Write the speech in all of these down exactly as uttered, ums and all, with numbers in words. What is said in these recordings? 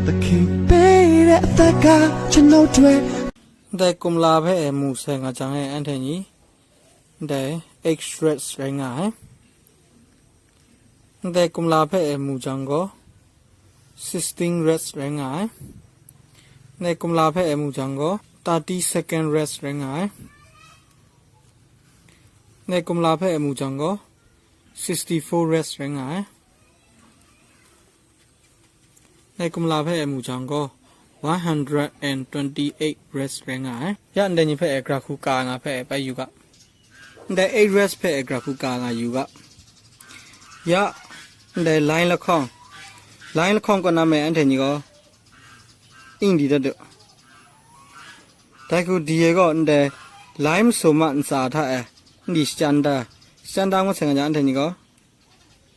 သခင်ပေးတဲ့အသက်ကကျွန်တော်အတွက် Ndai kumla hpe e mu sai nga jang e, anhte ni ndai eight reds rai nga ai. Ndai kumla hpe e mu jang gaw, sixteen reds rai nga ai. Ndai kumla hpe e mu jang gaw, thirty second reds rai nga ai. Ndai kumla hpe e mu jang gaw, sixty-four reds rai nga ai. Ndai kumla hpe e mu jang gaw, one hundred and twenty-eight reds rai nga ai. Ya ndai ni hpe e gra hku ka nga hpe e bai yu ga. Ndai eight reds hpe e gra hku ka nga yu ga. Ya, ndai line lahkawng, line lahkawng kaw na me anhte ni gaw, ing di dat du. Dai hku di e gaw, ndai line masum a ntsa hta e, ing di shachyan da, shachyan da ngut sai nga jang, anhte ni gaw,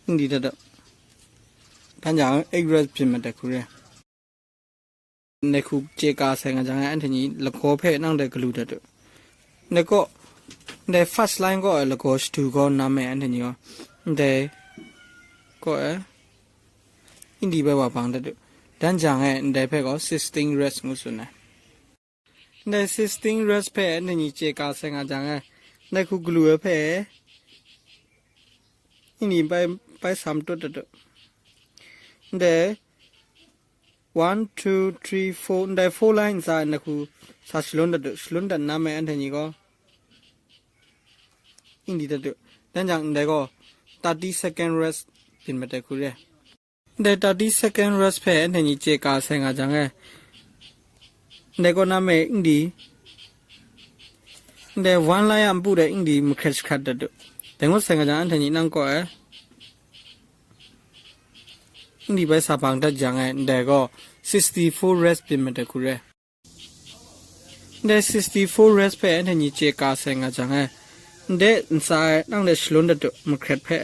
ing di dat du. Dan jang, eight reds byin mat ai hku re. Ndai hku chye ka sai nga jang e, anhte ni lagaw hpe nang dai galu dat du. Ndai kaw, ndai first line kaw e lagaw shadu gaw nam e, anhte ni gaw, ndai kaw e, ing di bai wa bang dat du. Dan jang e, ndai hpe gaw sixteen reds ngu tsun ai. Ndai sixteen reds hpe anhte ni chye ka sai nga jang e, ndai hku galu ai hpe, ing di bai, bai sa matut dat du. Ndai one, two, three, four, ndai four line ntsa ndai hku sa shalun dat du, shalun dat nam e anhte ni gaw, ing di dat du. Dan jang ndai gaw, thirty second reds byin mat ai hku re. Ndai thirty second reds hpe anhte ni chye ka sai nga jang e, ndai kaw na me ing di, ndai one line a npu de ing di mahkret jahkrat dat du. Dai ngut sai nga jang, anhte ni nang kaw e, ing di bai sa bang dat jang e, ndai gaw sixty-four reds byin mat ai hku re. Ndai sixty-four reds hpe anhte ni chye ka sai nga jang e, ndai ntsa e nang de shalun dat du, mahkret hpe.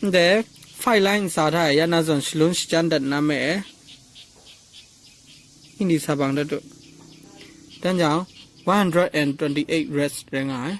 Ndai five line ntsa hta e ya na zawn shalun shachyan dat nam e, ing di sa bang dat du. Dan jang, one hundred and twenty-eight reds rai nga ai.